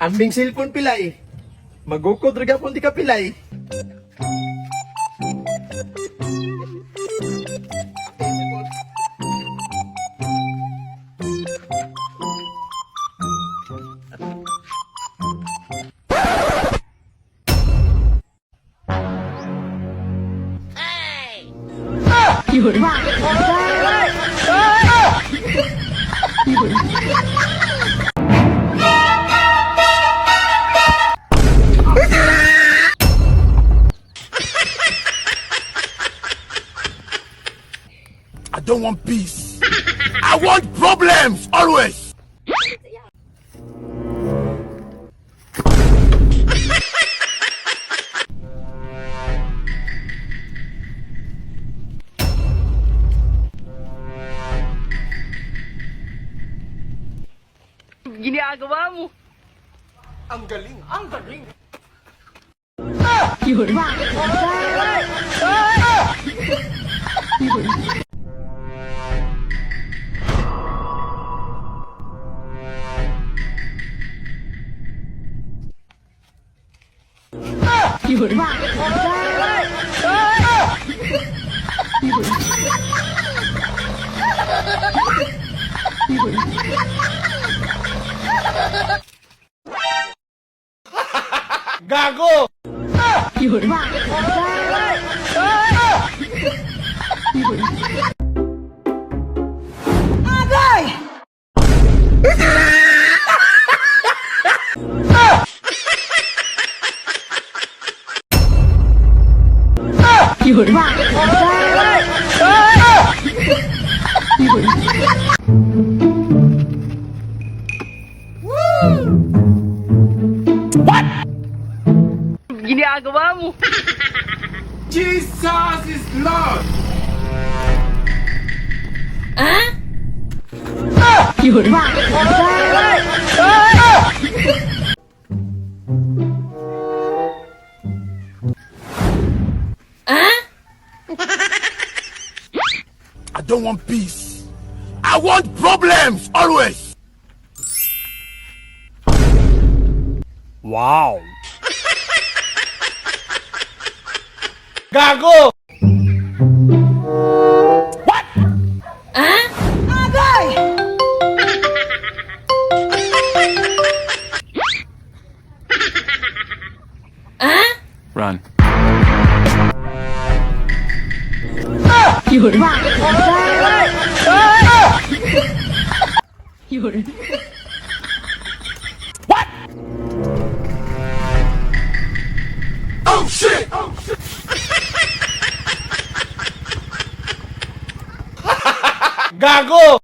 Ambing cellphone pilay. Magukod ra gapon di ka pilay. I don't want peace. I want problems always. Ginagawa mo. Ang galing, ang galing. Gago! Ginagawa mo. Jesus is Lord! I don't want peace. I want problems always. Wow. Gago! Run. Oh shit! Oh shit! Gago!